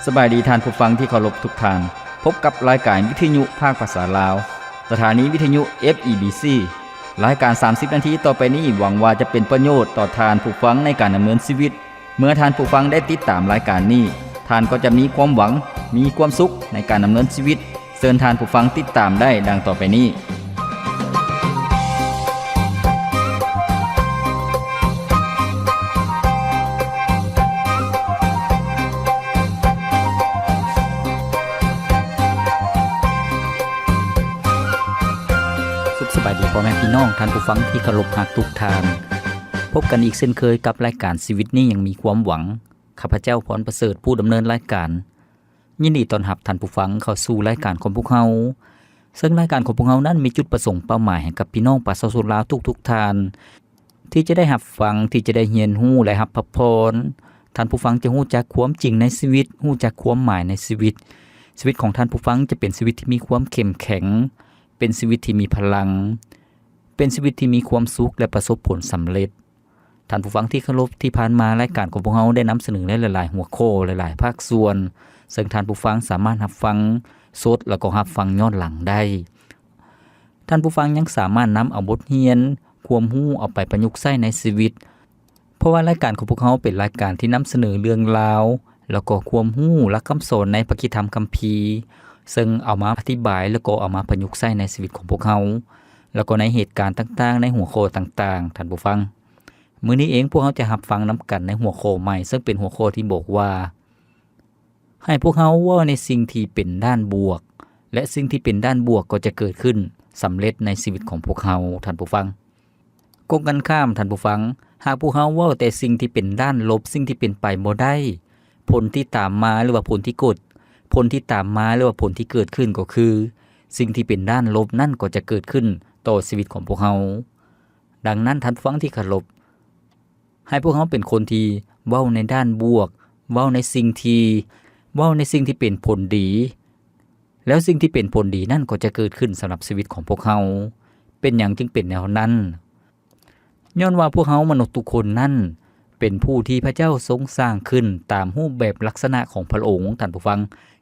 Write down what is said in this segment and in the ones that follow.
ສະບາຍດີທ່ານຜູ້ຟັງທີ່ເຄົາລົບທຸກທ່ານ. ພົບກັບລາຍການວິທະຍຸພາກພາສາລາວ, ສະຖານີວິທະຍຸ ເອັຟ ອີ ບີ ຊີ. ລາຍການສາມສິບນາທີຕໍ່ໄປນີ້ ຫວັງວ່າຈະເປັນປະໂຫຍດຕໍ່ທ່ານຜູ້ຟັງໃນການດຳເນີນຊີວິດ. ເມື່ອທ່ານຜູ້ຟັງໄດ້ຕິດຕາມລາຍການນີ້, ທ່ານກໍຈະມີຄວາມຫວັງ, ມີຄວາມສຸກໃນການດຳເນີນຊີວິດ. ເຊີນທ່ານຜູ້ຟັງຕິດຕາມໄດ້ດັ່ງຕໍ່ໄປນີ້. ສຸກສະບາຍດີພໍ່ແມ່ພີ່ນ້ອງ, ທ່ານຜູ້ຟັງທີ່ເຄົາລົບຮັກທຸກທ່ານ. ພົບກັນອີກເຊັ່ນເຄີຍກັບລາຍການຊີວິດນີ້ຍັງມີຄວາມຫວັງ. ຂ້າພະເຈົ້າ ພອນປະເສີດ ຜູ້ດຳເນີນລາຍການ. ຍິນດີຕ້ອນຮັບທ່ານຜູ້ຟັງເຂົ້າສູ່ລາຍການຂອງພວກເຮົາ, ເຊິ່ງລາຍການຂອງພວກເຮົານັ້ນມີຈຸດປະສົງເປົ້າໝາຍໃຫ້ກັບພີ່ນ້ອງປະຊາຊົນລາວທຸກໆທ່ານ ທີ່ຈະໄດ້ຮັບຟັງ, ທີ່ຈະໄດ້ຮຽນຮູ້ ແລະ ຮັບພະພອນ. ທ່ານຜູ້ຟັງຈະຮູ້ຈັກຄວາມຈິງໃນຊີວິດ, ຮູ້ຈັກຄວາມໝາຍໃນຊີວິດ. ຊີວິດຂອງທ່ານຜູ້ຟັງຈະເປັນຊີວິດທີ່ມີຄວາມເຂັ້ມແຂງ, ເປັນຊີວິດທີ່ມີພະລັງ, ເປັນຊີວິດທີ່ມີຄວາມສຸກ ແລະ ປະສົບຜົນສຳເລັດ. ທ່ານຜູ້ຟັງທີ່ເຄົາລົບ, ທີ່ຜ່ານມາລາຍການຂອງພວກເຮົາໄດ້ນຳສະເໜີໃນຫຼາຍໆຫົວຂໍ້, ຫຼາຍໆພາກສ່ວນ, ເຊິ່ງທ່ານຜູ້ຟັງສາມາດຮັບຟັງສົດ ແລ້ວກໍຮັບຟັງຍ້ອນຫຼັງໄດ້. ທ່ານຜູ້ຟັງຍັງສາມາດນຳເອົາບົດຮຽນ, ຄວາມຮູ້ເອົາໄປປະຍຸກໃຊ້ໃນຊີວິດ, ເພາະວ່າລາຍການຂອງພວກເຮົາເປັນລາຍການທີ່ນຳສະເໜີເລື່ອງລາວ ແລ້ວກໍຄວາມຮູ້ຫຼັກຄຳສອນໃນພະຄຣິດທຳຄຳພີ, ເຊິ່ງເອົາມາອະທິບາຍ ແລ້ວກໍເອົາມາປະຍຸກໃຊ້ໃນຊີວິດຂອງພວກເຮົາ ແລ້ວກໍໃນເຫດການຕ່າງໆ ໃນຫົວຂໍ້ຕ່າງໆ. ທ່ານຜູ້ຟັງ, ມື້ນີ້ເອງພວກເຮົາຈະຮັບຟັງນຳກັນໃນຫົວຂໍ້ໃໝ່, ເຊິ່ງເປັນຫົວຂໍ້ທີ່ບອກວ່າ ໃຫ້ພວກເຮົາເວົ້າໃນສິ່ງທີ່ເປັນດ້ານບວກ ແລະ ສິ່ງທີ່ເປັນດ້ານບວກກໍຈະເກີດຂຶ້ນສຳເລັດໃນຊີວິດຂອງພວກເຮົາ. ທ່ານຜູ້ຟັງ, ກົງກັນຂ້າມ, ທ່ານຜູ້ຟັງ, ຫາກພວກເຮົາເວົ້າແຕ່ສິ່ງທີ່ເປັນດ້ານລົບ, ສິ່ງທີ່ເປັນໄປບໍ່ໄດ້, ຜົນທີ່ຕາມມາ ຫຼືວ່າຜົນທີ່ເກີດ, ຜົນທີ່ຕາມມາ ຫຼືວ່າຜົນທີ່ເກີດຂຶ້ນກໍຄື ສິ່ງທີ່ເປັນດ້ານລົບນັ້ນກໍຈະເກີດຂຶ້ນຕໍ່ຊີວິດຂອງພວກເຮົາ. ດັ່ງນັ້ນ, ທ່ານຜູ້ຟັງທີ່ເຄົາລົບ, ໃຫ້ພວກເຮົາເປັນຄົນທີ່ເວົ້າໃນດ້ານບວກ, ເວົ້າໃນສິ່ງທີ່, ເວົ້າໃນສິ່ງທີ່ເປັນຜົນດີ, ແລ້ວສິ່ງທີ່ເປັນຜົນດີນັ້ນກໍຈະເກີດຂຶ້ນສຳລັບຊີວິດຂອງພວກເຮົາ. ເປັນຫຍັງຈຶ່ງເປັນແນວນັ້ນ? ຍ້ອນວ່າພວກເຮົາມະນຸດທຸກຄົນນັ້ນ ເປັນຜູ້ທີ່ພະເຈົ້າຊົງສ້າງຂຶ້ນຕາມຮູບແບບລັກສະນະຂອງພະອົງ. ທ່ານຜູ້ຟັງ,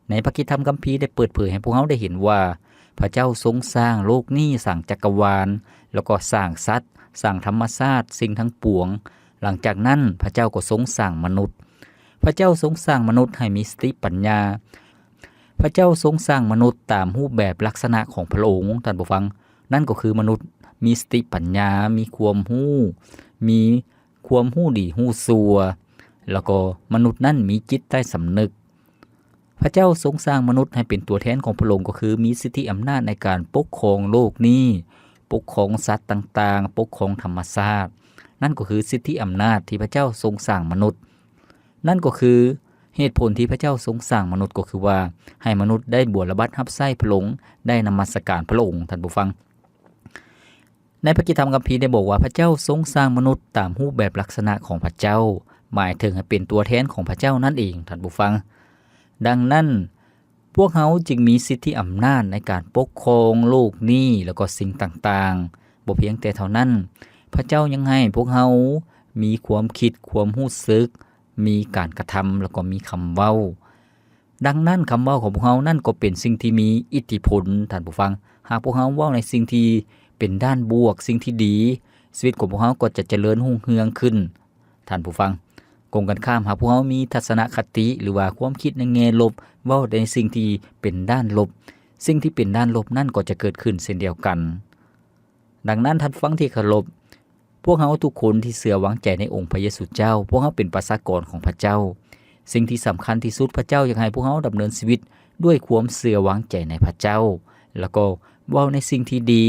ໃນພະຄຣິດທຳຄຳພີໄດ້ເປີດເຜີຍໃຫ້ພວກເຮົາໄດ້ເຫັນວ່າ ພະເຈົ້າຊົງສ້າງໂລກນີ້, ສ້າງຈັກກະວານ, ແລ້ວກໍສ້າງສັດ, ສ້າງທຳມະຊາດ, ສິ່ງທັງປວງ. ຫຼັງຈາກນັ້ນ, ພະເຈົ້າກໍຊົງສ້າງມະນຸດ. ພະເຈົ້າຊົງສ້າງມະນຸດໃຫ້ມີສະຕິປັນຍາ. ພະເຈົ້າຊົງສ້າງມະນຸດຕາມຮູບແບບລັກສະນະຂອງພະອົງ. ທ່ານຜູ້ຟັງ, ນັ້ນກໍຄືມະນຸດມີສະຕິປັນຍາ, ມີຄວາມຮູ້, ມີ ຄວາມຮູ້ດີຮູ້ຊົ່ວ, ແລ້ວກໍມະນຸດນັ້ນມີຈິດໃຕ້ສຳນຶກ. ພະເຈົ້າຊົງສ້າງມະນຸດໃຫ້ເປັນຕົວແທນຂອງພະອົງ, ກໍຄືມີສິດທິອຳນາດໃນການປົກຄອງໂລກນີ້, ປົກຄອງສັດຕ່າງໆ, ປົກຄອງທຳມະຊາດ. ນັ້ນກໍຄືສິດທິອຳນາດທີ່ພະເຈົ້າຊົງສ້າງມະນຸດ. ນັ້ນກໍຄືເຫດຜົນທີ່ພະເຈົ້າຊົງສ້າງມະນຸດ, ກໍຄືວ່າໃຫ້ມະນຸດໄດ້ບົວລະບັດຮັບໃຊ້ພະອົງ, ໄດ້ນະມັດສະການພະອົງ. ທ່ານຜູ້ຟັງ, ໃນພະຄຣິດທຳຄຳພີໄດ້ບອກວ່າ ພະເຈົ້າຊົງສ້າງມະນຸດຕາມຮູບແບບລັກສະນະຂອງພະເຈົ້າ, ໝາຍເຖິງໃຫ້ເປັນຕົວແທນຂອງພະເຈົ້ານັ້ນເອງ, ທ່ານຜູ້ຟັງ. ດັ່ງນັ້ນ, ພວກເຮົາຈຶ່ງມີສິດທິອຳນາດໃນການປົກຄອງໂລກນີ້ ແລ້ວກໍສິ່ງຕ່າງໆ. ບໍ່ພຽງແຕ່ເທົ່ານັ້ນ, ພະເຈົ້າຍັງໃຫ້ພວກເຮົາມີຄວາມຄິດ, ຄວາມຮູ້ສຶກ, ມີການກະທຳ ແລ້ວກໍມີຄຳເວົ້າ. ດັ່ງນັ້ນ, ຄຳເວົ້າຂອງພວກເຮົານັ້ນກໍເປັນສິ່ງທີ່ມີອິດທິພົນ, ທ່ານຜູ້ຟັງ. ຫາກພວກເຮົາເວົ້າໃນສິ່ງທີ່ເປັນດ້ານບວກ, ສິ່ງທີ່ດີ, ຊີວິດຂອງພວກເຮົາກໍຈະຈະເລີນຮຸ່ງເຮືອງຂຶ້ນ, ທ່ານຜູ້ຟັງ. ກົງກັນຂ້າມ, ຫາກພວກເຮົາມີທັດສະນະຄະຕິ ຫຼືວ່າຄວາມຄິດໃນແງ່ລົບ, ເວົ້າໃນສິ່ງທີ່ເປັນດ້ານລົບ, ສິ່ງທີ່ເປັນດ້ານລົບນັ້ນກໍຈະເກີດຂຶ້ນເຊັ່ນດຽວກັນ. ດັ່ງນັ້ນ, ທ່ານຜູ້ຟັງທີ່ເຄົາລົບ, ພວກເຮົາທຸກຄົນທີ່ເຊື່ອວາງໃຈໃນອົງພະເຢຊູເຈົ້າ, ພວກເຮົາເປັນປະຊາກອນຂອງພະເຈົ້າ. ສິ່ງທີ່ສຳຄັນທີ່ສຸດ, ພະເຈົ້າຢາກໃຫ້ພວກເຮົາດຳເນີນຊີວິດດ້ວຍຄວາມເຊື່ອວາງໃຈໃນພະເຈົ້າ, ແລ້ວກໍເວົ້າໃນສິ່ງທີ່ດີ,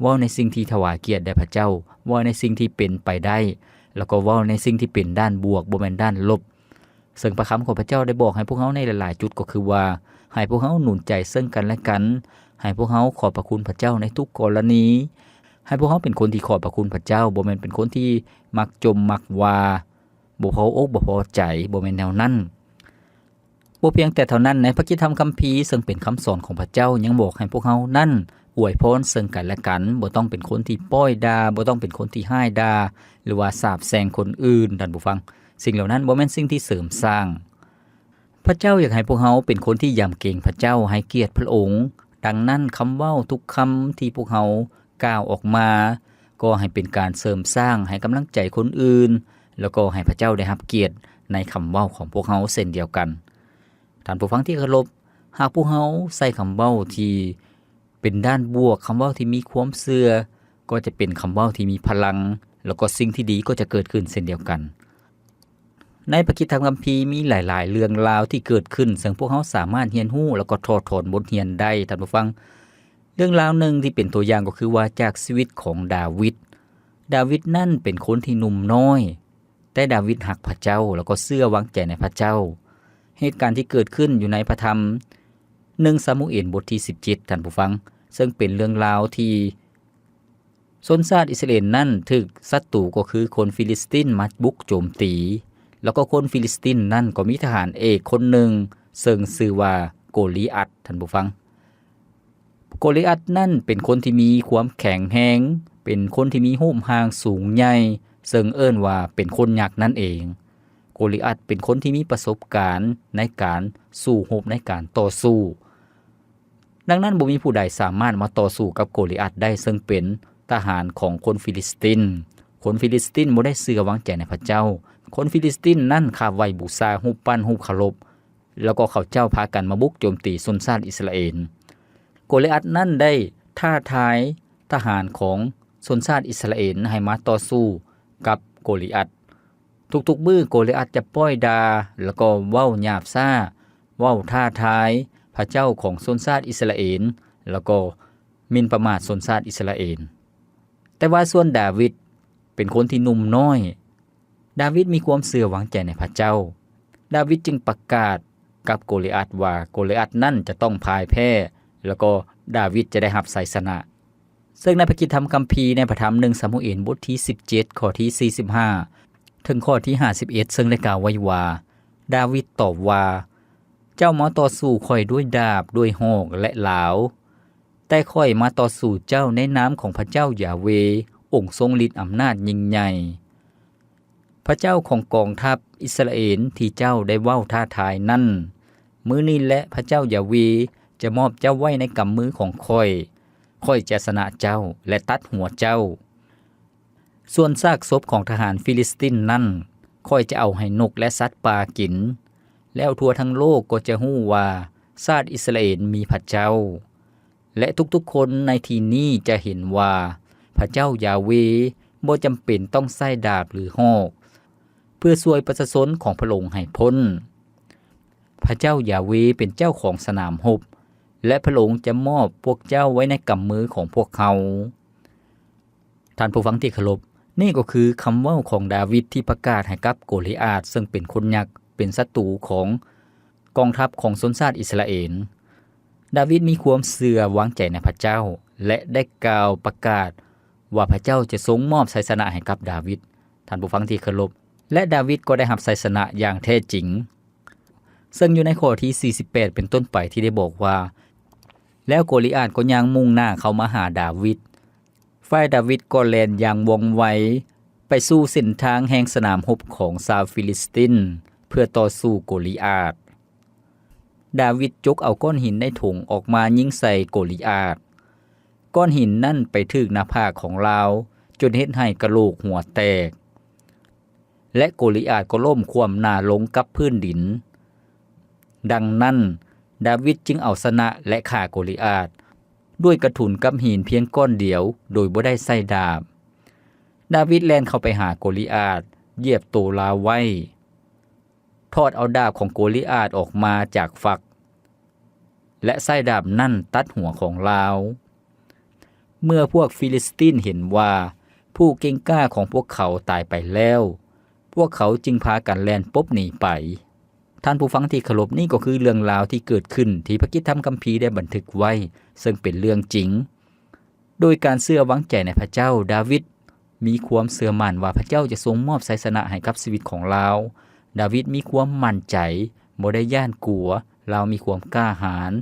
ເວົ້າໃນສິ່ງທີ່ຖວາຍກຽດແດ່ພະເຈົ້າ, ເວົ້າໃນສິ່ງທີ່ເປັນໄປໄດ້, ແລ້ວກໍເວົ້າໃນສິ່ງທີ່ເປັນດ້ານບວກ, ບໍ່ແມ່ນດ້ານລົບ. ເຊິ່ງພະຄຳຂອງພະເຈົ້າໄດ້ບອກໃຫ້ພວກເຮົາໃນຫຼາຍໆຈຸດ ກໍຄືວ່າ ໃຫ້ພວກເຮົາໜູນໃຈເຊິ່ງກັນແລະກັນ, ໃຫ້ພວກເຮົາຂອບພະຄຸນພະເຈົ້າໃນທຸກກໍລະນີ, ໃຫ້ພວກເຮົາເປັນຄົນທີ່ຂອບພະຄຸນພະເຈົ້າ, ບໍ່ແມ່ນເປັນຄົນທີ່ມັກຈົ່ມມັກວ່າ, ບໍ່ພໍອົກບໍ່ພໍໃຈ, ບໍ່ແມ່ນແນວນັ້ນ. ບໍ່ພຽງແຕ່ເທົ່ານັ້ນ, ໃນພະຄຣິດທຳຄຳພີ ເຊິ່ງເປັນຄຳສອນຂອງພະເຈົ້າ ຍັງບອກໃຫ້ພວກເຮົານັ້ນອວຍພອນເຊິ່ງກັນແລະກັນ, ບໍ່ຕ້ອງເປັນຄົນທີ່ປ້ອຍດ່າ, ບໍ່ຕ້ອງເປັນຄົນທີ່ຮ້າຍດ່າ ຫຼືວ່າສາບແຊ່ງຄົນອື່ນ, ທ່ານຜູ້ຟັງ. ສິ່ງເຫຼົ່ານັ້ນບໍ່ແມ່ນສິ່ງທີ່ເສີມສ້າງ. ພະເຈົ້າຢາກໃຫ້ພວກເຮົາເປັນຄົນທີ່ຢຳເກງພະເຈົ້າ, ໃຫ້ກຽດພະອົງ. ດັ່ງນັ້ນ, ຄຳເວົ້າທຸກຄຳທີ່ພວກເຮົາກ່າວອອກມາ, ກໍໃຫ້ເປັນການເສີມສ້າງໃຫ້ກຳລັງໃຈຄົນອື່ນ, ແລ້ວກໍໃຫ້ພະເຈົ້າໄດ້ຮັບກຽດໃນຄຳເວົ້າຂອງພວກເຮົາເຊັ່ນດຽວກັນ. ທ່ານຜູ້ຟັງທີ່ເຄົາລົບ, ຫາກພວກເຮົາໃຊ້ຄຳເວົ້າທີ່ເປັນດ້ານບວກ, ຄຳເວົ້າທີ່ມີຄວາມເຊື່ອ, ກໍຈະເປັນຄຳເວົ້າທີ່ມີພະລັງ, ແລ້ວກໍສິ່ງທີ່ດີກໍຈະເກີດຂຶ້ນເຊັ່ນດຽວກັນ. ໃນພະຄຣິສຕະທຳຄຳພີມີຫຼາຍໆເລື່ອງລາວທີ່ເກີດຂຶ້ນ ເຊິ່ງພວກເຮົາສາມາດຮຽນຮູ້ ແລ້ວກໍຖອດຖອນບົດຮຽນໄດ້, ທ່ານຜູ້ຟັງ. ເລື່ອງລາວໜຶ່ງທີ່ເປັນຕົວຢ່າງກໍຄືວ່າຈາກຊີວິດຂອງດາວິດ. ດາວິດນັ້ນເປັນຄົນທີ່ໜຸ່ມນ້ອຍ, ແຕ່ດາວິດຮັກພະເຈົ້າ ແລ້ວກໍເຊື່ອວາງໃຈໃນພະເຈົ້າ. ເຫດການທີ່ເກີດຂຶ້ນຢູ່ໃນພະທຳ ໜຶ່ງຊາມູເອນ ບົດທີສິບເຈັດ ທ່ານຜູ້ຟັງ, ເຊິ່ງເປັນເລື່ອງລາວທີ່ ຊົນຊາດອິດສະຣາເອນນັ້ນຖືກສັດຕູກໍຄືຄົນຟີລິສຕິນມາບຸກໂຈມຕີ, ແລ້ວກໍຄົນຟີລິສຕິນນັ້ນກໍມີທະຫານເອກຄົນໜຶ່ງ ເຊິ່ງຊື່ວ່າໂກລີອັດ, ທ່ານຜູ້ຟັງ. ໂກລີອັດນັ້ນເປັນຄົນທີ່ມີຄວາມແຂງແຮງ, ເປັນຄົນທີ່ມີຮູບຮ່າງສູງໃຫຍ່, ເຊິ່ງເອີ້ນວ່າເປັນຄົນຍັກນັ້ນເອງ. ໂກລີອັດເປັນຄົນທີ່ມີປະສົບການໃນການສູ້ຮົບ, ໃນການຕໍ່ສູ້. ດັ່ງນັ້ນ, ບໍ່ມີຜູ້ໃດສາມາດມາຕໍ່ສູ້ກັບໂກລີອັດໄດ້, ເຊິ່ງເປັນທະຫານຂອງຄົນຟີລິສຕິນ. ຄົນຟີລິສຕິນບໍ່ໄດ້ເຊື່ອວາງໃຈໃນພະເຈົ້າ. ຄົນຟີລິສຕິນນັ້ນຂັບໄຫວ້ບູຊາຮູບປັ້ນຮູບເຄົາລົບ, ແລ້ວກໍເຂົາເຈົ້າພາກັນມາບຸກໂຈມຕີຊົນຊາດອິດສະຣາເອນ. ໂກລີອັດນັ້ນໄດ້ທ້າທາຍທະຫານຂອງຊົນຊາດອິດສະຣາເອນໃຫ້ມາຕໍ່ສູ້ກັບໂກລີອັດ. ທຸກໆມື້ໂກລີອັດຈະປ້ອຍດ່າ ແລ້ວກໍເວົ້າຫຍາບຊ້າ, ເວົ້າທ້າທາຍພະເຈົ້າຂອງຊົນຊາດອິດສະຣາເອນ ແລ້ວກໍໝິ່ນປະໝາດຊົນຊາດອິດສະຣາເອນ. ແຕ່ວ່າສ່ວນດາວິດເປັນຄົນທີ່ໜຸ່ມນ້ອຍ, ດາວິດມີຄວາມເຊື່ອວາງໃຈໃນພະເຈົ້າ. ດາວິດຈຶ່ງປະກາດກັບໂກລີອັດວ່າ ໂກລີອັດນັ້ນຈະຕ້ອງພ່າຍແພ້ ແລ້ວກໍດາວິດຈະໄດ້ຮັບໄຊຊະນະ. ເຊິ່ງໃນພະຄຣິສຕະທຳຄຳພີໃນພະທຳ ໜຶ່ງຊາມູເອນ ບົດທີສິບເຈັດ ຂໍ້ທີສີ່ສິບຫ້າ ເຖິງຂໍ້ທີຫ້າສິບເອັດ ເຊິ່ງໄດ້ກ່າວໄວ້ວ່າ, ດາວິດຕອບວ່າ, ເຈົ້າມາຕໍ່ສູ້ຂ້ອຍດ້ວຍດາບ, ດ້ວຍຫອກ ແລະ ຫຼາວ, ແຕ່ຂ້ອຍມາຕໍ່ສູ້ເຈົ້າໃນນາມຂອງພະເຈົ້າຢາເວ, ອົງຊົງລິດອຳນາດຍິ່ງໃຫຍ່. ພະເຈົ້າຂອງກອງທັບອິດສະຣາເອນທີ່ເຈົ້າໄດ້ເວົ້າທ້າທາຍນັ້ນ, ມື້ນີ້ແຫຼະພະເຈົ້າຢາເວຈະມອບເຈົ້າໄວ້ໃນກຳມືຂອງຂ້ອຍ. ຂ້ອຍຈະຊະນະເຈົ້າ ແລະ ຕັດຫົວເຈົ້າ. ສ່ວນຊາກສົບຂອງທະຫານຟີລິສຕິນນັ້ນ, ຂ້ອຍຈະເອົາໃຫ້ນົກ ແລະ ສັດປ່າກິນ, ແລ້ວທົ່ວທັງໂລກກໍຈະຮູ້ວ່າຊາດອິດສະຣາເອນມີພະເຈົ້າ. ແລະ ທຸກໆຄົນໃນທີ່ນີ້ຈະເຫັນວ່າພະເຈົ້າຢາເວບໍ່ຈຳເປັນຕ້ອງໃຊ້ດາບ ຫຼື ຫອກ ເພື່ອຊ່ວຍປະຊາຊົນຂອງພະອົງໃຫ້ພົ້ນ. ພະເຈົ້າຢາເວເປັນເຈົ້າຂອງສະໜາມຮົບ ແລະ ພະອົງຈະມອບພວກເຈົ້າໄວ້ໃນກຳມືຂອງພວກເຮົາ. ທ່ານຜູ້ຟັງທີ່ເຄົາລົບ, ນີ້ກໍຄືຄຳເວົ້າຂອງດາວິດທີ່ປະກາດໃຫ້ກັບໂກລີອາດ, ເຊິ່ງເປັນຄົນຍັກ, ເປັນສັດຕູຂອງກອງທັບຂອງຊົນຊາດອິດສະຣາເອນ. ດາວິດມີຄວາມເຊື່ອວາງໃຈໃນພະເຈົ້າ ແລະ ໄດ້ກ່າວປະກາດວ່າພະເຈົ້າຈະຊົງມອບໄຊຊະນະໃຫ້ກັບດາວິດ. ທ່ານຜູ້ຟັງທີ່ເຄົາລົບ, ແລະ ດາວິດກໍໄດ້ຮັບໄຊຊະນະຢ່າງແທ້ຈິງ. ເຊິ່ງຢູ່ໃນຂໍ້ທີສີ່ສິບແປດເປັນຕົ້ນໄປທີ່ໄດ້ບອກວ່າ, ແລ້ວໂກລີອາດກໍຍ່າງມຸ່ງໜ້າເຂົ້າມາຫາດາວິດ. ຝ່າຍດາວິດກໍແລ່ນຢ່າງວ່ອງໄວໄປສູ່ເສັ້ນທາງແຫ່ງສະໜາມຮົບຂອງຊາວຟີລິສຕິນ ເພື່ອຕໍ່ສູ້ໂກລີອາດ. ດາວິດຈົກເອົາກ້ອນຫີນໃນຖົງອອກມາຍິງໃສ່ໂກລີອາດ. ກ້ອນຫີນນັ້ນໄປຖືກໜ້າຜາກຂອງລາວ, ຈົນເຮັດໃຫ້ກະໂຫຼກຫົວແຕກ. ແລະ ໂກລີອາດກໍລົ້ມຂວ້ຳໜ້າລົງກັບພື້ນດິນ. ດັ່ງນັ້ນ, ດາວິດຈຶ່ງເອົາຊະນະ ແລະ ຂ້າໂກລີອາດ ດ້ວຍກະທຸນກັບຫີນພຽງກ້ອນດຽວ ໂດຍບໍ່ໄດ້ໃຊ້ດາບ. ດາວິດແລ່ນເຂົ້າໄປຫາໂກລີອາດ, ຢຽບໂຕລາວໄວ້, ຖອດເອົາດາບຂອງໂກລີອາດອອກມາຈາກຝັກ ແລະ ໃຊ້ດາບນັ້ນຕັດຫົວຂອງລາວ. ເມື່ອພວກຟີລິສຕິນເຫັນວ່າຜູ້ເກັ່ງກ້າຂອງພວກເຂົາຕາຍໄປແລ້ວ, ພວກເຂົາຈຶ່ງພາກັນແລ່ນປົບໜີໄປ. ທ່ານຜູ້ຟັງທີ່ເຄົາລົບ, ນີ້ກໍຄືເລື່ອງລາວທີ່ເກີດຂຶ້ນທີ່ພະກິດທຳຄຳພີໄດ້ບັນທຶກໄວ້, ເຊິ່ງເປັນເລື່ອງຈິງ. ໂດຍການເຊື່ອວາງໃຈໃນພະເຈົ້າ, ດາວິດມີຄວາມເຊື່ອໝັ້ນວ່າພະເຈົ້າຈະຊົງມອບໄຊຊະນະໃຫ້ກັບຊີວິດຂອງລາວ. ດາວິດມີຄວາມໝັ້ນໃຈ, ບໍ່ໄດ້ຢ້ານກົວ, ລາວມີຄວາມກ້າຫານ.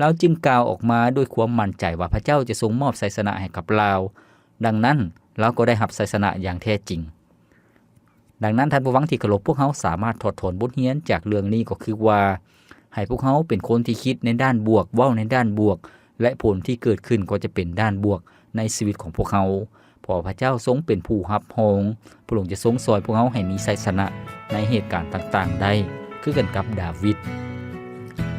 ລາວຈຶ່ງກ່າວອອກມາດ້ວຍຄວາມໝັ້ນໃຈວ່າພະເຈົ້າຈະຊົງມອບໄຊຊະນະໃຫ້ກັບລາວ. ດັ່ງນັ້ນ, ລາວກໍໄດ້ຮັບໄຊຊະນະຢ່າງແທ້ຈິງ. ດັ່ງນັ້ນ ທ່ານຜູ້ຟັງທີ່ເຄົາລົບ, ພວກເຮົາສາມາດຖອດຖອນບົດຮຽນຈາກເລື່ອງນີ້ກໍຄືວ່າ ໃຫ້ພວກເຮົາເປັນຄົນທີ່ຄິດໃນດ້ານບວກ, ເວົ້າໃນດ້ານບວກ ແລະ ຜົນທີ່ເກີດຂຶ້ນກໍຈະເປັນດ້ານບວກໃນຊີວິດຂອງພວກເຮົາ. ເພາະວ່າພະເຈົ້າຊົງເປັນຜູ້ຮັບຮອງ, ພະອົງຈະຊົງຊ່ອຍພວກເຮົາໃຫ້ມີໄຊຊະນະໃນເຫດການຕ່າງໆໄດ້ ຄືກັນກັບດາວິດ.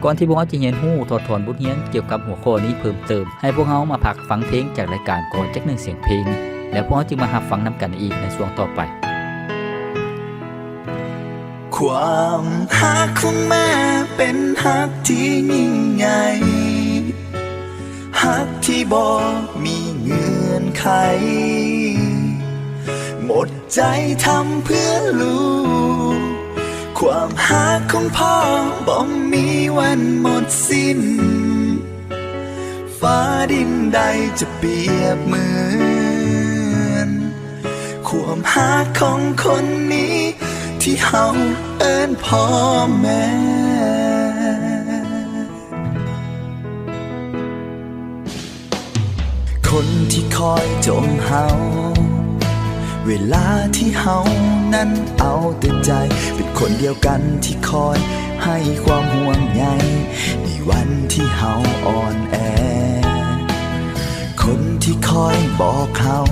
ກ່ອນທີ່ພວກເຮົາຈະຮຽນຮູ້ຖອດຖອນບົດຮຽນກ່ຽວກັບຫົວຂໍ້ນີ້ເພີ່ມເຕີມ, ໃຫ້ພວກເຮົາມາພັກຟັງເພງຈາກລາຍການກ່ອນຈັກໜຶ່ງສຽງເພງ, ແລ້ວພວກເຮົາຈຶ່ງມາຮັບຟັງນຳກັນອີກໃນຊ່ວງຕໍ່ໄປ. ຄວາມຮັກຂອງແມ່ເປັນຮັກທີ່ຍິ່ງໃຫຍ່, ຮັກທີ່ບໍ່ມີເງື່ອນໄຂ, ໝົດໃຈທຳເພື່ອລູກ. ຄວາມຮັກຂອງພໍ່ບໍ່ມີວັນໝົດສິ້ນ, ຟ້າດິນໃດຈະປຽບເໝືອນ ຄວາມຮັກຂອງຄົນນີ້ທີ່ເຮົາເອີ້ນພໍ່ແມ່. ຄົນທີ່ຄອຍຈົ່ມເຮົາ ເວລາທີ່ເຮົານັ້ນເອົາແຕ່ໃຈ, ເປັນຄົນດຽວກັນທີ່ຄອຍໃຫ້ຄວາມຫ່ວງໃຍ ໃນວັນທີ່ເຮົາອ່ອນແອ. ຄົນທີ່ຄອຍບອກເຮົາ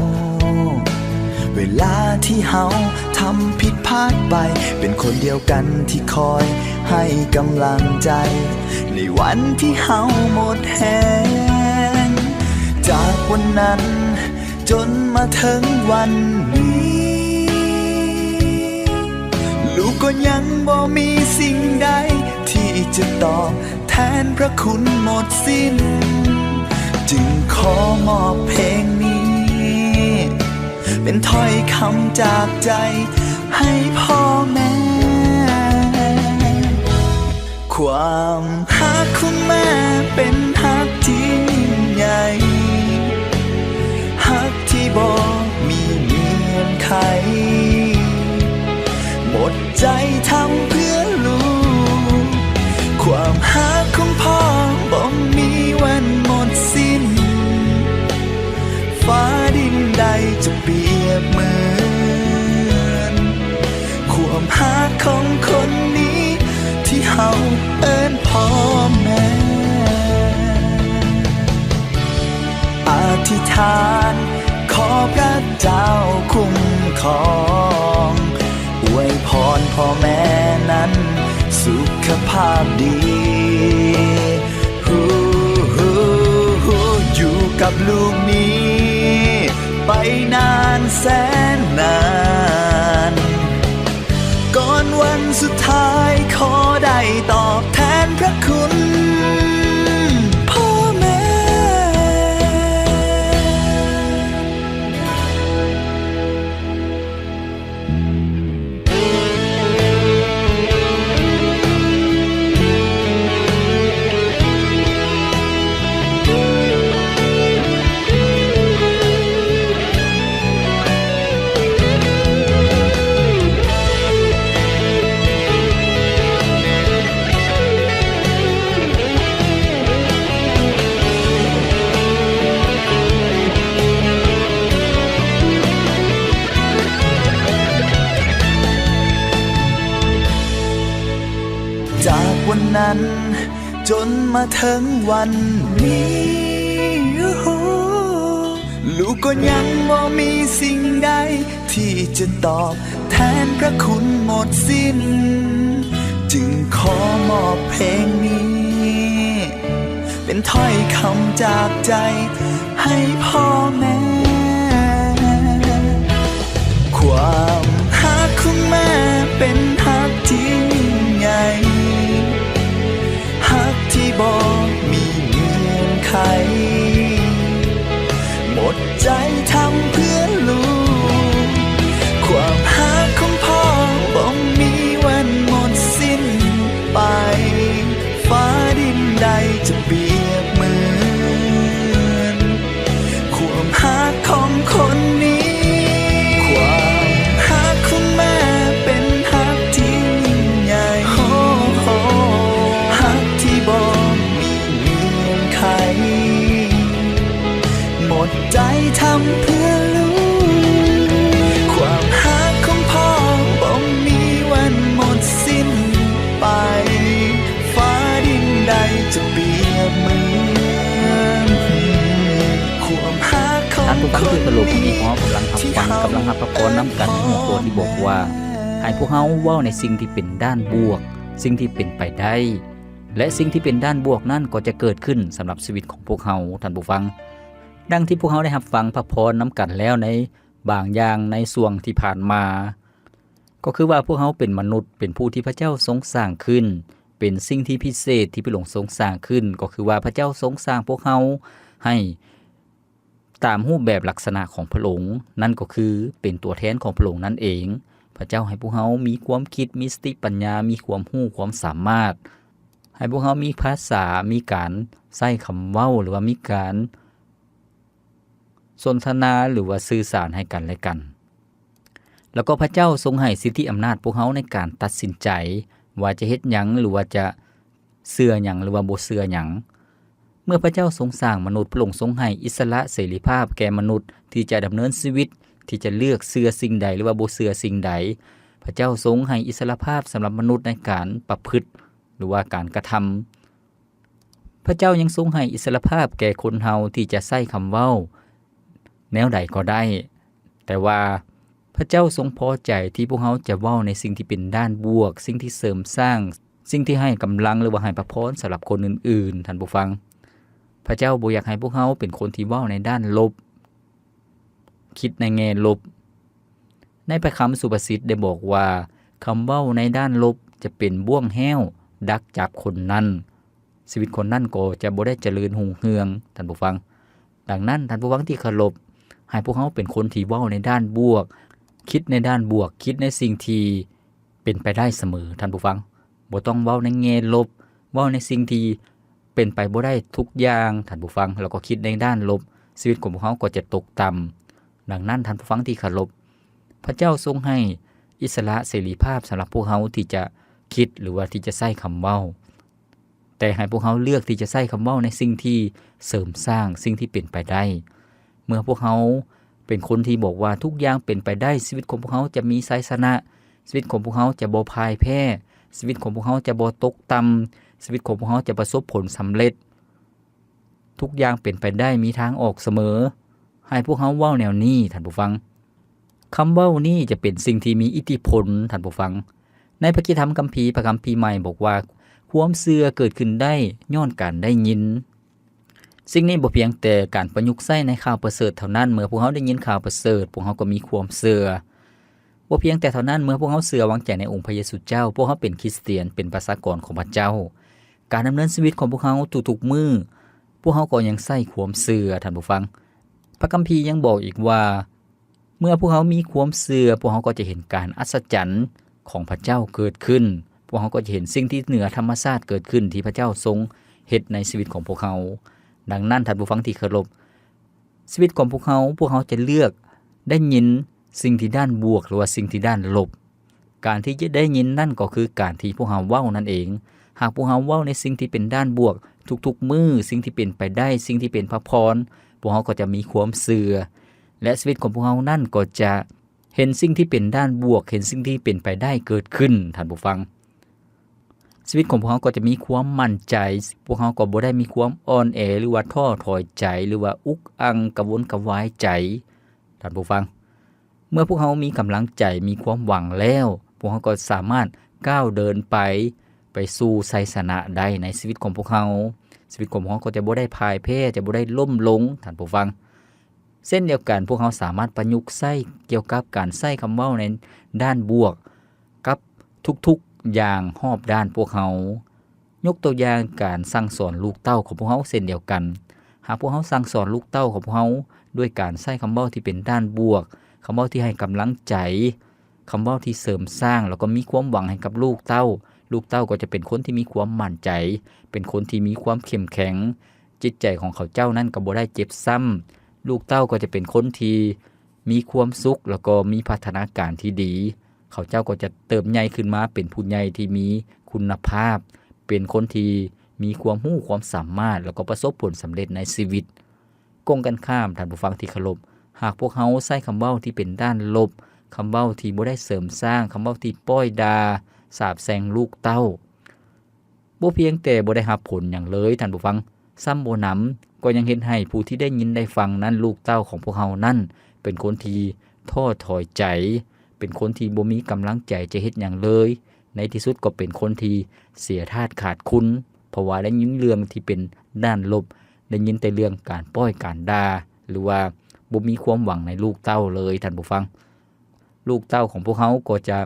ເວລາທີ່ເຮົາທຳຜິດພາດໄປ, ເປັນຄົນດຽວກັນທີ່ຄອຍໃຫ້ກຳລັງໃຈ ໃນວັນທີ່ເຮົາໝົດແຮງ. ຈາກວັນນັ້ນຈົນມາເຖິງວັນນີ້, ລູກກໍຍັງບໍ່ມີສິ່ງໃດທີ່ຈະຕອບ ແທນພະຄຸນໝົດສິ້ນ, ຈຶ່ງຂໍມອບເພງນີ້ ເປັນຖ້ອຍຄຳຈາກໃຈໃຫ້ພໍ່ແມ່. ຄວາມຮັກຂອງແມ່ເປັນຮັກທີ່ຍິ່ງໃຫຍ່, ຮັກທີ່ບໍ່ມີເງື່ອນໄຂ, ໝົດ ໃຈທຳເພື່ອລູກ, ຄວາມຮັກຂອງພໍ່ບໍ່ມີວັນໝົດສິ້ນ, ຟ້າດິນໃດຈະປຽບເໝືອນ ຄວາມຮັກຂອງຄົນນີ້ທີ່ເຮົາເອີ້ນພໍ່ແມ່. ອະທິຖານຂໍພະເຈົ້າຄຸ້ມຄອງ, ອວຍພອນພໍ່ແມ່ນັ້ນສຸຂະພາບດີ, ຢູ່ກັບລູກນີ້ໄປນານແສນນານ. ກ່ອນວັນສຸດທ້າຍ ຂໍໄດ້ຕອບແທນພະຄຸນພໍ່ແມ່. ຈາກວັນນັ້ນຈົນມາເຖິງວັນນີ້, ລູກກໍຍັງບໍ່ມີສິ່ງໃດທີ່ຈະຕອບແທນພະຄຸນໝົດສິ້ນ, ຈຶ່ງຂໍມອບເພງນີ້ ເປັນຖ້ອຍຄຳຈາກໃຈໃຫ້ພໍ່ແມ່. ຄວາມຮັກຂອງແມ່ເປັນຮັກທີ່ຍິ່ງໃຫຍ່, ຮັກທີ່ບໍ່ມີເງື່ອນໄຂ, ໝົດ ໃຈທຳເພື່ອລູກ, ຄວາມຮັກຂອງພໍ່ບໍ່ມີວັນໝົດສິ້ນໄປ, ຟ້າດິນໃດຈະປຽບເໝືອນ ຄວາມຮັກຂອງຄົນນີ້, ຄວາມຮັ ກຳລັງຮັບພະພອນນຳກັນໃນຫົວຂໍ້ທີ່ບອກວ່າ ໃຫ້ພວກເຮົາເວົ້າໃນສິ່ງທີ່ເປັນດ້ານບວກ, ສິ່ງທີ່ເປັນໄປໄດ້ ແລະ ສິ່ງທີ່ເປັນດ້ານບວກນັ້ນກໍຈະເກີດຂຶ້ນສຳລັບຊີວິດຂອງພວກເຮົາ, ທ່ານຜູ້ຟັງ. ດັ່ງທີ່ພວກເຮົາໄດ້ຮັບຟັງພະພອນນຳກັນແລ້ວໃນບາງຢ່າງໃນຊ່ວງທີ່ຜ່ານມາ, ກໍຄືວ່າພວກເຮົາເປັນມະນຸດ, ເປັນຜູ້ທີ່ພະເຈົ້າຊົງສ້າງຂຶ້ນ, ເປັນສິ່ງທີ່ພິເສດທີ່ພະອົງຊົງສ້າງຂຶ້ນ, ກໍຄືວ່າພະເຈົ້າຊົງສ້າງພວກເຮົາໃຫ້ ຕາມຮູບແບບລັກສະນະຂອງພະອົງ, ນັ້ນກໍຄືເປັນຕົວແທນຂອງພະອົງນັ້ນເອງ. ພະເຈົ້າໃຫ້ພວກເຮົາມີຄວາມຄິດ, ມີສະຕິປັນຍາ, ມີຄວາມຮູ້ຄວາມສາມາດ, ໃຫ້ພວກເຮົາມີພາສາ, ມີການໃຊ້ຄຳເວົ້າ ຫຼືວ່າມີການສົນທະນາ ຫຼືວ່າສື່ສານໃຫ້ກັນແລະກັນ. ແລ້ວກໍພະເຈົ້າຊົງໃຫ້ສິດທິອຳນາດພວກເຮົາໃນການຕັດສິນໃຈວ່າຈະເຮັດຫຍັງ ຫຼືວ່າຈະເຊື່ອຫຍັງ ຫຼືວ່າບໍ່ເຊື່ອຫຍັງ. ເມື່ອພະເຈົ້າຊົງສ້າງມະນຸດ, ພະອົງຊົງໃຫ້ອິດສະຫຼະເສລີພາບແກ່ມະນຸດທີ່ຈະດຳເນີນຊີວິດ, ທີ່ຈະເລືອກເຊື່ອສິ່ງໃດ ຫຼືວ່າບໍ່ເຊື່ອສິ່ງໃດ. ພະເຈົ້າຊົງໃຫ້ອິດສະຫຼະພາບສຳລັບມະນຸດໃນການປະພຶດ ຫຼືວ່າການກະທຳ. ພະເຈົ້າຍັງຊົງໃຫ້ອິດສະຫຼະພາບແກ່ຄົນເຮົາທີ່ຈະໃຊ້ຄຳເວົ້າແນວໃດກໍໄດ້, ແຕ່ວ່າພະເຈົ້າຊົງພໍໃຈທີ່ພວກເຮົາຈະເວົ້າໃນສິ່ງທີ່ເປັນດ້ານບວກ, ສິ່ງທີ່ເສີມສ້າງ, ສິ່ງທີ່ໃຫ້ກຳລັງ ຫຼືວ່າໃຫ້ພະພອນສຳລັບຄົນອື່ນໆ, ທ່ານຜູ້ຟັງ. ພະເຈົ້າບໍ່ຢາກໃຫ້ພວກເຮົາເປັນຄົນທີ່ເວົ້າໃນດ້ານລົບ, ຄິດໃນແງ່ລົບ. ໃນພະຄຳສຸພາສິດໄດ້ບອກວ່າ ຄຳເວົ້າໃນດ້ານລົບຈະເປັນບ່ວງແຮ້ວດັກຈັບຄົນນັ້ນ, ຊີວິດຄົນນັ້ນກໍຈະບໍ່ໄດ້ຈະເລີນຮຸ່ງເຮືອງ, ທ່ານຜູ້ຟັງ. ດັ່ງນັ້ນ, ທ່ານຜູ້ຟັງທີ່ເຄົາລົບ, ໃຫ້ພວກເຮົາເປັນຄົນທີ່ເວົ້າໃນດ້ານບວກ, ຄິດໃນດ້ານບວກ, ຄິດໃນສິ່ງທີ່ເປັນໄປໄດ້ສະເໝີ, ທ່ານຜູ້ຟັງ. ບໍ່ຕ້ອງເວົ້າໃນແງ່ລົບ, ເວົ້າໃນສິ່ງທີ່ເປັນໄປບໍ່ໄດ້ທຸກຢ່າງ, ທ່ານຜູ້ຟັງ, ແລ້ວກໍຄິດໃນດ້ານລົບ, ຊີວິດຂອງພວກເຮົາກໍຈະຕົກຕ່ຳ. ດັ່ງນັ້ນ, ທ່ານຜູ້ຟັງທີ່ເຄົາລົບ, ພະເຈົ້າຊົງໃຫ້ອິດສະຫຼະເສລີພາບສຳລັບພວກເຮົາທີ່ຈະຄິດ ຫຼືວ່າທີ່ຈະໃຊ້ຄຳເວົ້າ, ແຕ່ໃຫ້ພວກເຮົາເລືອກທີ່ຈະໃຊ້ຄຳເວົ້າໃນສິ່ງທີ່ເສີມສ້າງ, ສິ່ງທີ່ເປັນໄປໄດ້. ເມື່ອພວກເຮົາເປັນຄົນທີ່ບອກວ່າທຸກຢ່າງເປັນໄປໄດ້, ຊີວິດຂອງພວກເຮົາຈະມີໄຊຊະນະ, ຊີວິດຂອງພວກເຮົາຈະບໍ່ພ່າຍແພ້, ຊີວິດຂອງພວກເຮົາຈະບໍ່ຕົກຕ່ຳ, ຊີວິດຂອງພວກເຮົາຈະປະສົບຜົນສຳເລັດ. ທຸກຢ່າງເປັນໄປໄດ້, ມີທາງອອກສະເໝີ. ໃຫ້ພວກເຮົາເວົ້າແນວນີ້, ທ່ານຜູ້ຟັງ. ຄຳເວົ້ານີ້ຈະເປັນສິ່ງທີ່ມີອິດທິພົນ, ທ່ານຜູ້ຟັງ. ໃນພະຄຣິສຕະທຳຄຳພີ, ພະຄຳພີໃໝ່ບອກວ່າ, ຄວາມເຊື່ອເກີດຂຶ້ນໄດ້ຍ້ອນການໄດ້ຍິນ. ສິ່ງນີ້ບໍ່ພຽງແຕ່ການປະຍຸກໃຊ້ໃນຂ່າວປະເສີດເທົ່ານັ້ນ, ເມື່ອພວກເຮົາໄດ້ຍິນຂ່າວປະເສີດ, ພວກເຮົາກໍມີຄວາມເຊື່ອ. ບໍ່ພຽງແຕ່ເທົ່ານັ້ນ, ເມື່ອພວກເຮົາເຊື່ອວາງໃຈໃນອົງພະເຢຊູເຈົ້າ, ພວກເຮົາເປັນຄຣິສຕຽນ, ເປັນປະຊາກອນຂອງພະເຈົ້າ. ການດຳເນີນຊີວິດຂອງພວກເຮົາທຸກໆມື້, ພວກເຮົາກໍຍັງໃຊ້ຄວາມເຊື່ອ, ທ່ານຜູ້ຟັງ. ພະຄຳພີຍັງບອກອີກວ່າ, ເມື່ອພວກເຮົາມີຄວາມເຊື່ອ, ພວກເຮົາກໍຈະເຫັນການອັດສະຈັນຂອງພະເຈົ້າເກີດຂຶ້ນ. ພວກເຮົາກໍຈະເຫັນສິ່ງທີ່ເໜືອທຳມະຊາດເກີດຂຶ້ນ ທີ່ພະເຈົ້າຊົງເຮັດໃນຊີວິດຂອງພວກເຮົາ. ດັ່ງນັ້ນ, ທ່ານຜູ້ຟັງທີ່ເຄົາລົບ, ຊີວິດຂອງພວກເຮົາ, ພວກເຮົາຈະເລືອກໄດ້ຍິນສິ່ງທີ່ດ້ານບວກ ຫຼືວ່າສິ່ງທີ່ດ້ານລົບ. ການທີ່ຈະໄດ້ຍິນນັ້ນກໍຄືການທີ່ພວກເຮົາເວົ້ານັ້ນເອງ. ຫາກພວກເຮົາເວົ້າໃນສິ່ງທີ່ເປັນດ້ານບວກທຸກໆມື້, ສິ່ງທີ່ເປັນໄປໄດ້, ສິ່ງທີ່ເປັນພະພອນ, ພວກເຮົາກໍຈະມີຄວາມເຊື່ອ ແລະ ຊີວິດຂອງພວກເຮົານັ້ນກໍຈະເຫັນສິ່ງທີ່ເປັນດ້ານບວກ, ເຫັນສິ່ງທີ່ເປັນໄປໄດ້ເກີດຂຶ້ນ, ທ່ານຜູ້ຟັງ. ຊີວິດຂອງພວກເຮົາກໍຈະມີຄວາມໝັ້ນໃຈ, ພວກເຮົາກໍບໍ່ໄດ້ມີຄວາມອ່ອນແອ ຫຼືວ່າທໍ້ຖອຍໃຈ, ຫຼືວ່າອຸກອັ່ງກະວົນກະວາຍໃຈ, ທ່ານຜູ້ຟັງ. ເມື່ອພວກເຮົາມີກຳລັງໃຈ, ມີຄວາມຫວັງແລ້ວ, ພວກເຮົາກໍສາມາດກ້າວເດີນໄປ, ໄປສູ່ໄຊຊະນະໄດ້ໃນຊີວິດຂອງພວກເຮົາ. ຊີວິດຂອງພວກເຮົາກໍຈະບໍ່ໄດ້ພ່າຍແພ້, ຈະບໍ່ໄດ້ລົ້ມລົງ, ທ່ານຜູ້ຟັງ. ເຊັ່ນດຽວກັນ, ພວກເຮົາສາມາດປະຍຸກໃຊ້ກ່ຽວກັບການໃຊ້ຄຳເວົ້າໃນດ້ານບວກກັບທຸກໆຢ່າງຮອບດ້ານພວກເຮົາ. ຍົກຕົວຢ່າງການສັ່ງສອນລູກເຕົ້າຂອງພວກເຮົາເຊັ່ນດຽວກັນ. ຫາກພວກເຮົາສັ່ງສອນລູກເຕົ້າຂອງພວກເຮົາດ້ວຍການໃຊ້ຄຳເວົ້າທີ່ເປັນດ້ານບວກ, ຄຳເວົ້າທີ່ໃຫ້ກຳລັງໃຈ, ຄຳເວົ້າທີ່ເສີມສ້າງ ແລ້ວກໍມີຄວາມຫວັງໃຫ້ກັບລູກເຕົ້າ, ລູກເຕົ້າກໍຈະເປັນຄົນທີ່ມີຄວາມໝັ້ນໃຈ, ເປັນຄົນທີ່ມີຄວາມເຂັ້ມແຂງ, ຈິດໃຈຂອງເຂົາເຈົ້ານັ້ນກໍບໍ່ໄດ້ເຈັບຊ້ຳ, ລູກເຕົ້າກໍຈະເປັນຄົນທີ່ມີຄວາມສຸກ ແລ້ວກໍມີພັດທະນາການທີ່ດີ. ເຂົາເຈົ້າກໍຈະເຕີບໃຫຍ່ຂຶ້ນມາເປັນຜູ້ໃຫຍ່ທີ່ມີຄຸນນະພາບ, ເປັນຄົນທີ່ມີຄວາມຮູ້ຄວາມສາມາດ ແລ້ວກໍປະສົບຜົນສຳເລັດໃນຊີວິດ. ກົງກັນຂ້າມ, ທ່ານຜູ້ຟັງທີ່ເຄົາລົບ, ຫາກພວກເຮົາໃຊ້ຄຳເວົ້າທີ່ເປັນດ້ານລົບ, ຄຳເວົ້າທີ່ບໍ່ໄດ້ເສີມສ້າງ, ຄຳເວົ້າທີ່ປ້ອຍດ່າ, ສາບແຊ່ງລູກເຕົ້າ, ບໍ່ພຽງແຕ່ບໍ່ໄດ້ຮັບຜົນຫຍັງເລີຍ, ທ່ານຜູ້ຟັງ, ຊ້ຳບໍ່ໜຳ ກໍຍັງເຮັດໃຫ້ຜູ້ທີ່ໄດ້ຍິນໄດ້ຟັງນັ້ນ, ລູກເຕົ້າຂອງພວກເຮົານັ້ນ ເປັນຄົນທີ່ ທໍ້ຖອຍໃຈ, ເປັນຄົນທີ່ບໍ່ມີກຳລັງໃຈຈະເຮັດຫຍັງເລີຍ, ໃນທີ່ສຸດກໍເປັນຄົນທີ່ເສຍທາດຂາດຄຸນ, ເພາະວ່າໄດ້ຍິນເລື່ອງທີ່ເປັນດ້ານລົບ, ໄດ້ຍິນແຕ່ເລື່ອງການປ້ອຍການດ່າ ຫຼືວ່າບໍ່ມີຄວາມຫວັງໃນລູກເຕົ້າເລີຍ, ທ່ານຜູ້ຟັງ. ລູກເຕົ້າຂອງພວກເຮົາກໍຈະ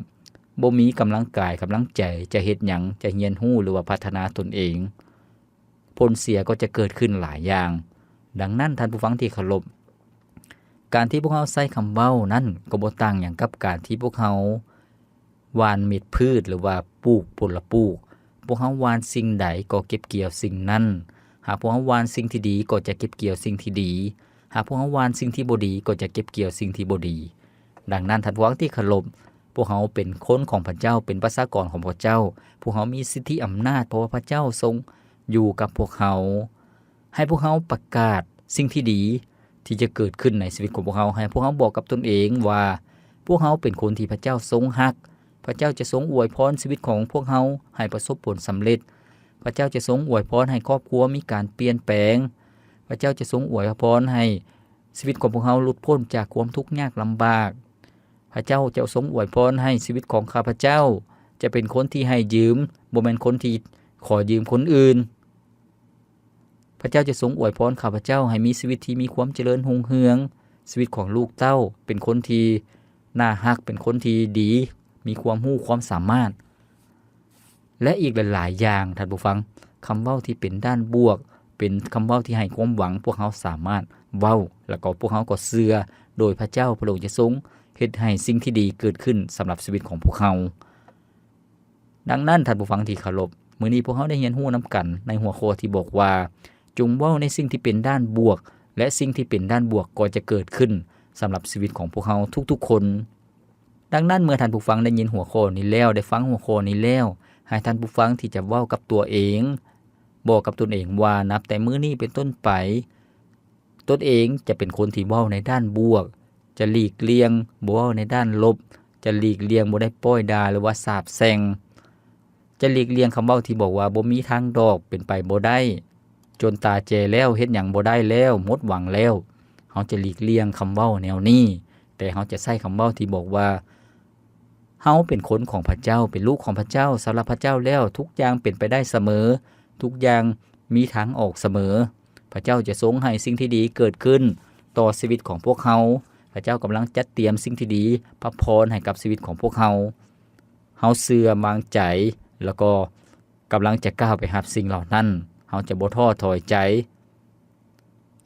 ບໍ່ມີກຳລັງກາຍກຳລັງໃຈຈະເຮັດຫຍັງ, ຈະຮຽນຮູ້ ຫຼືວ່າພັດທະນາຕົນເອງ. ຜົນເສຍກໍຈະເກີດຂຶ້ນຫຼາຍຢ່າງ. ດັ່ງນັ້ນ, ທ່ານຜູ້ຟັງທີ່ເຄົາລົບ, ການທີ່ພວກເຮົາໃຊ້ຄຳເວົ້ານັ້ນ ກໍບໍ່ຕ່າງຫຍັງກັບການທີ່ພວກເຮົາຫວ່ານເມັດພືດ ຫຼືວ່າປູກຜົນລະປູກ. ພວກເຮົາຫວ່ານສິ່ງໃດກໍເກັບກ່ຽວສິ່ງນັ້ນ. ຫາກພວກເຮົາຫວ່ານສິ່ງທີ່ດີ ກໍຈະເກັບກ່ຽວສິ່ງທີ່ດີ. ຫາກພວກເຮົາຫວ່ານສິ່ງທີ່ບໍ່ດີ ກໍຈະເກັບກ່ຽວສິ່ງທີ່ບໍ່ດີ. ດັ່ງນັ້ນ, ທ່ານຜູ້ຟັງທີ່ເຄົາລົບ, ພວກເຮົາເປັນຄົນຂອງພະເຈົ້າ, ເປັນປະຊາກອນຂອງພະເຈົ້າ. ພວກເຮົາມີສິດທິອຳນາດ, ເພາະວ່າພະເຈົ້າຊົງຢູ່ກັບພວກເຮົາ. ໃຫ້ພວກເຮົາປະກາດສິ່ງທີ່ດີທີ່ຈະເກີດຂຶ້ນໃນຊີວິດຂອງພວກເຮົາ. ໃຫ້ພວກເຮົາບອກກັບຕົນເອງວ່າ ພວກເຮົາເປັນຄົນທີ່ພະເຈົ້າຊົງຮັກ. ພະເຈົ້າຈະຊົງອວຍພອນຊີວິດຂອງພວກເຮົາໃຫ້ປະສົບຜົນສຳເລັດ. ພະເຈົ້າຈະຊົງອວຍພອນໃຫ້ຄອບຄົວມີການປ່ຽນແປງ. ພະເຈົ້າຈະຊົງອວຍພອນໃຫ້ຊີວິດຂອງພວກເຮົາຫຼຸດພົ້ນຈາກຄວາມທຸກຍາກລຳບາກ. ພະເຈົ້າຈະຊົງອວຍພອນໃຫ້ຊີວິດຂອງຂ້າພະເຈົ້າຈະເປັນຄົນທີ່ໃຫ້ຢືມ, ບໍ່ແມ່ນຄົນທີ່ຂໍຢືມຄົນອື່ນ. ພະເຈົ້າຈະຊົງອວຍພອນຂ້າພະເຈົ້າໃຫ້ມີຊີວິດທີ່ມີຄວາມຈະເລີນຮຸ່ງເຮືອງ, ຊີວິດຂອງລູກເຕົ້າເປັນຄົນທີ່ໜ້າຮັກ, ເປັນຄົນທີ່ດີ, ມີຄວາມຮູ້ຄວາມສາມາດ ແລະ ອີກຫຼາຍໆຢ່າງ. ທ່ານຜູ້ຟັງ, ຄຳເວົ້າທີ່ເປັນດ້ານບວກ ເປັນຄຳເວົ້າທີ່ໃຫ້ຄວາມຫວັງ, ພວກເຮົາສາມາດເວົ້າ ແລ້ວກໍພວກເຮົາກໍເຊື່ອໂດຍພະເຈົ້າ, ພະອົງຈະຊົງເຮັດໃຫ້ສິ່ງທີ່ດີເກີດຂຶ້ນສຳລັບຊີວິດຂອງພວກເຮົາ. ດັ່ງນັ້ນ, ທ່ານຜູ້ຟັງທີ່ເຄົາລົບ, ມື້ນີ້ພວກເຮົາໄດ້ຮຽນຮູ້ນຳກັນໃນຫົວຂໍ້ທີ່ບອກວ່າ ຈົ່ງເວົ້າໃນສິ່ງທີ່ເປັນດ້ານບວກ ແລະ ສິ່ງທີ່ເປັນດ້ານບວກກໍຈະເກີດຂຶ້ນສຳລັບຊີວິດຂອງພວກເຮົາທຸກໆຄົນ. ດັ່ງນັ້ນ, ເມື່ອທ່ານຜູ້ຟັງໄດ້ຍິນຫົວຂໍ້ນີ້ແລ້ວ, ໄດ້ຟັງຫົວຂໍ້ນີ້ແລ້ວ, ໃຫ້ທ່ານຜູ້ຟັງທີ່ຈະເວົ້າກັບຕົວເອງ, ບອກກັບຕົນເອງວ່າ ນັບແຕ່ມື້ນີ້ເປັນຕົ້ນໄປ, ຕົນເອງຈະເປັນຄົນທີ່ເວົ້າໃນດ້ານບວກ, ຈະຫຼີກລ່ຽງບໍ່ເວົ້າໃນດ້ານລົບ, ຈະຫຼີກລ່ຽງບໍ່ໄດ້ປ້ອຍດ່າ ຫຼືວ່າສາບແຊ່ງ, ຈະຫຼີກລ່ຽງຄຳເວົ້າທີ່ບອກວ່າ ບໍ່ມີທາງດອກ, ເປັນໄປບໍ່ໄດ້, ຈົນຕາແຈແລ້ວ, ເຮັດຫຍັງບໍ່ໄດ້ແລ້ວ, ໝົດຫວັງແລ້ວ. ເຮົາຈະຫຼີກລ່ຽງຄຳເວົ້າແນວນີ້, ແຕ່ເຮົາຈະໃຊ້ຄຳເວົ້າທີ່ບອກວ່າ ເຮົາເປັນຄົນຂອງພະເຈົ້າ, ເປັນລູກຂອງພະເຈົ້າ, ສຳລັບພະເຈົ້າແລ້ວ ທຸກຢ່າງເປັນໄປໄດ້ສະເໝີ, ທຸກຢ່າງມີທາງອອກສະເໝີ. ພະເຈົ້າຈະຊົງໃຫ້ສິ່ງທີ່ດີເກີດຂຶ້ນຕໍ່ຊີວິດຂອງພວກເຮົາ. ພະເຈົ້າກຳລັງຈັດຕຽມສິ່ງທີ່ດີ, ພະພອນໃຫ້ກັບຊີວິດຂອງພວກເຮົາ. ເຮົາເຊື່ອວາງໃຈ ແລ້ວກໍກຳລັງຈະກ້າວໄປຮັບສິ່ງເຫຼົ່ານັ້ນ. ເຮົາຈະບໍ່ທໍ້ຖອຍໃຈ.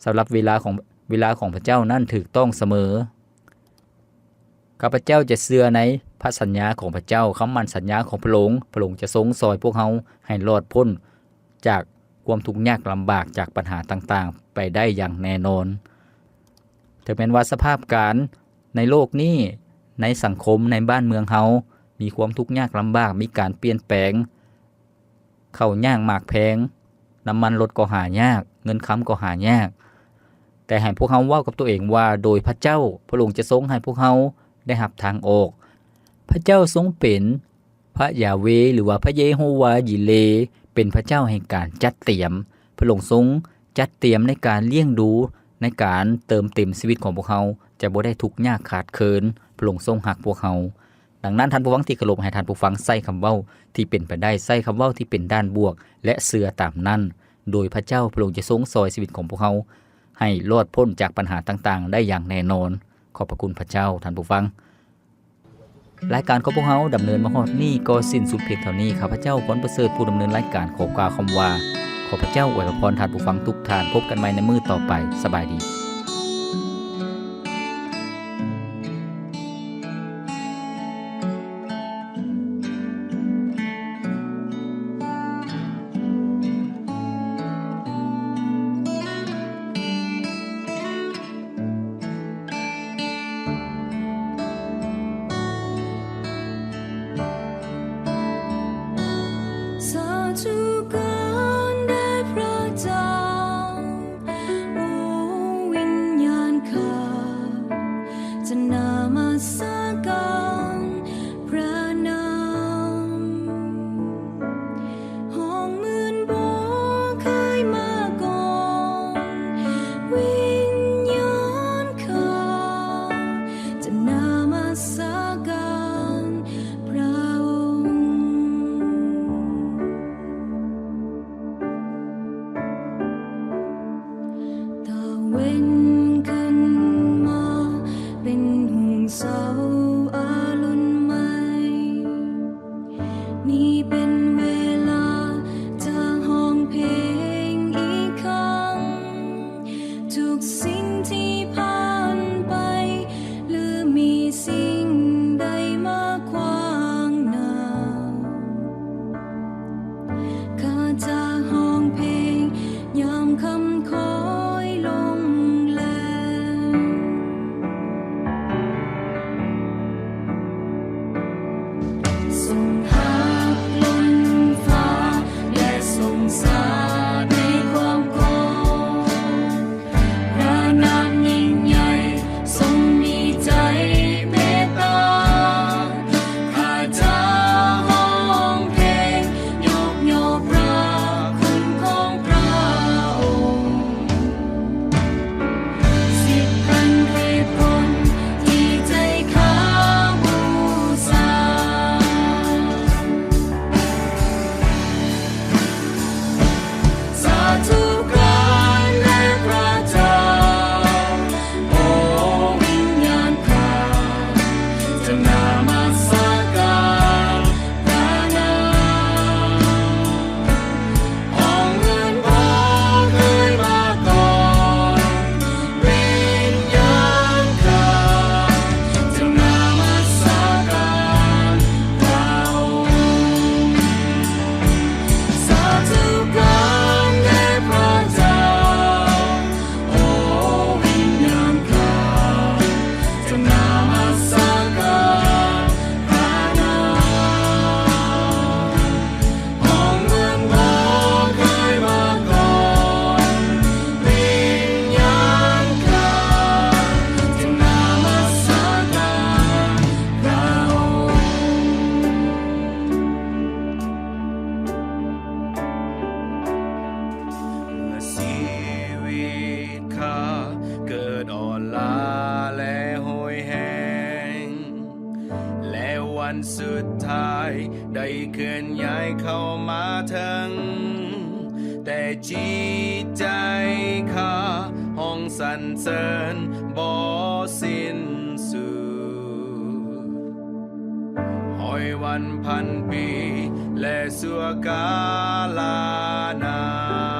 ສຳລັບເວລາຂອງ, ເວລາຂອງພະເຈົ້ານັ້ນຖືກຕ້ອງສະເໝີ. ຂ້າພະເຈົ້າຈະເຊື່ອໃນພະສັນຍາຂອງພະເຈົ້າ, ຄຳໝັ້ນສັນຍາຂອງພະອົງ. ພະອົງຈະຊົງຊ່ອຍພວກເຮົາໃຫ້ລອດພົ້ນຈາກຄວາມທຸກຍາກລຳບາກ, ຈາກບັນຫາຕ່າງໆ ໄປໄດ້ຢ່າງແນ່ນອນ. ເຖິງແມ່ນວ່າສະພາບການໃນໂລກນີ້, ໃນສັງຄົມ, ໃນບ້ານເມືອງເຮົາ ມີຄວາມທຸກຍາກລຳບາກ, ມີການປ່ຽນແປງ, ເຂົ້າຍາກໝາກແພງ, ນ້ຳມັນລົດກໍຫາຍາກ, ເງິນຄຳກໍຫາຍາກ. ແຕ່ໃຫ້ພວກເຮົາເວົ້າກັບຕົວເອງວ່າ ໂດຍພະເຈົ້າ, ພະອົງຈະຊົງໃຫ້ພວກເຮົາໄດ້ຮັບທາງອອກ. ພະເຈົ້າຊົງເປັນພະຢາເວ ຫຼືວ່າພະເຢໂຮວາຢິເລ, ເປັນພະເຈົ້າແຫ່ງການຈັດຕຽມ. ພະອົງຊົງຈັດຕຽມໃນການລ້ຽງດູ, ໃນການເຕີມເຕັມຊີວິດຂອງພວກເຮົາ, ຈະບໍ່ໄດ້ທຸກຍາກຂາດເຂີນ. ພະອົງຊົງຮັກພວກເຮົາ. ດັ່ງນັ້ນ, ທ່ານຜູ້ຟັງທີ່ເຄົາລົບ, ໃຫ້ທ່ານຜູ້ຟັງໃຊ້ຄຳເວົ້າທີ່ເປັນໄປໄດ້, ໃຊ້ຄຳເວົ້າທີ່ເປັນດ້ານບວກ ແລະ ເຊື່ອຕາມນັ້ນ, ໂດຍພະເຈົ້າພະອົງຈະຊົງຊ່ອຍຊີວິດຂອງພວກເຮົາໃຫ້ລອດພົ້ນຈາກບັນຫາຕ່າງໆໄດ້ຢ່າງແນ່ນອນ. ຂອບພະຄຸນພະເຈົ້າ, ທ່ານຜູ້ຟັງ. ລາຍການຂອງພວກເຮົາດຳເນີນມາຮອດນີ້ກໍສິ້ນສຸດພຽງເທົ່ານີ້. ຂ້າພະເຈົ້າ ພອນປະເສີດ ຜູ້ດຳເນີນລາຍການ ຂໍກ່າວຄຳວ່າ ຂໍພະເຈົ້າອວຍພະພອນທ່ານຜູ້ຟັງທຸກທ່ານ. ພົບກັນໃໝ່ໃນມື້ຕໍ່ໄປ. ສະບາຍດີ. ນີ້ເປັນເວລາຈະຮ້ອງເພງອີກຄັ້ງ ທຸກສິ່ງທີ່ຜ່ານໄປ ຫຼື ມີສິ່ງໃດມາຂວາງໜ້າ ຂ້າຈະຮ້ອງເພງຍາມຄ່ຳຄ່ອຍລົງແລງ. ຊົງຮັກລົ້ນຟ້າ ແລະ ຊົງສາດໃນຄວາມໂກດ ພະນາມຍິ່ງໃຫຍ່ ຊົງມີໃຈເມດຕາ ຂ້າຈະຮ້ອງເພງຍົກຍົກພະຄຸນຂອງພະອົງ ສິບພັນເຫດຜົນທີ່ໃຈຂ້າບູຊາ ສາທຸການແດ່ພະເຈົ້າ ໂອວິນຍານຂ້າຈະນະມັດສະການພະນາມ ຂອງເງິນບໍ່ເຄີຍມາກ່ອນ ວິນຍານຂ້າຈະນະມັດສະການພະອົງ ສາທຸການແດ່ພະເຈົ້າ ໂອວິນຍານຂ້າຈະນະມັດສະການພະນາມ ຂອງເງິນບໍ່ເຄີຍມາກ່ອນ ວິນຍານຂ້າຈະນະມັດສະການພະອົງ ເມື່ອຊີວິດຂ້າເກີດອ່ອນລ້າ ແລະ ໂຫຍແຮງ ແລະ ວັນສຸດທ້າຍໄດ້ເຄື່ອນຍ້າຍເຂົ້າມາເຖິງ ແຕ່ຈິດໃຈຂ້າຮ້ອງສັນເສີນບໍ່ສິ້ນສຸດ ຮ້ອຍວັນພັນປີ ແລະ ຊົ່ວກາລະນານ